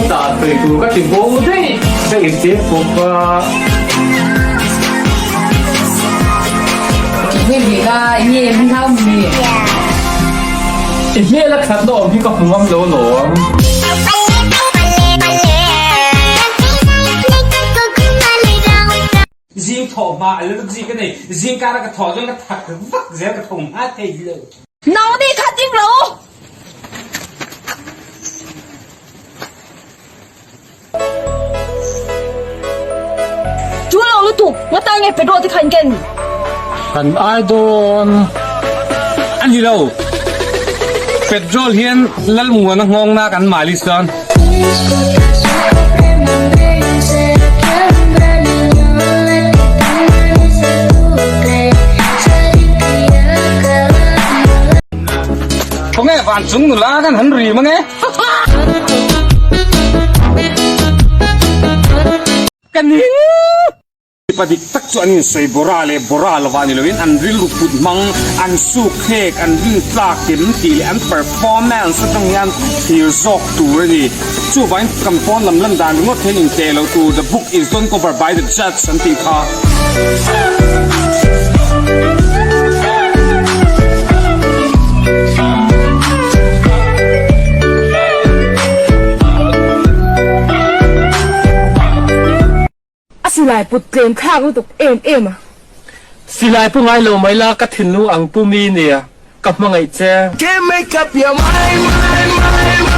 Chutah sawi tur ka ti bo daih. Ka ipte pawp a. I hmel a that na awm hi ka hmu ngam lo alawm. Zing thawh hma a allergy ka nei, zing kara ka thawh chuan ka thak vak zel ka tho hma thei lo. Nang nih kha ding lo. Chu lo lutuk, nga tan nge petrol te kha in ken? Kan ai dawn a ni lo, petrol hian Lalmuana nghawngna kan malis dawn. Khawnge van chung nula khan han ri mang e. Ka ning! Mipa dik tak chu an insawi bawra leh bawra lova ni loin an rilru put hmang, an suk hlek, an rintlak kim tih leh an performance atang hian thlir zawk tur a ni. Chuvangin kan pawn lam lan dan ringawt hian inteh loh tur, the book is don't cover by the judge an tih kha. A silai put tlem thlak lutuk em em a. Silai pu ngai lo mai la ka thinlung ang pu mi nia ka hmangaih che. Can't make up your mind, mind, mind.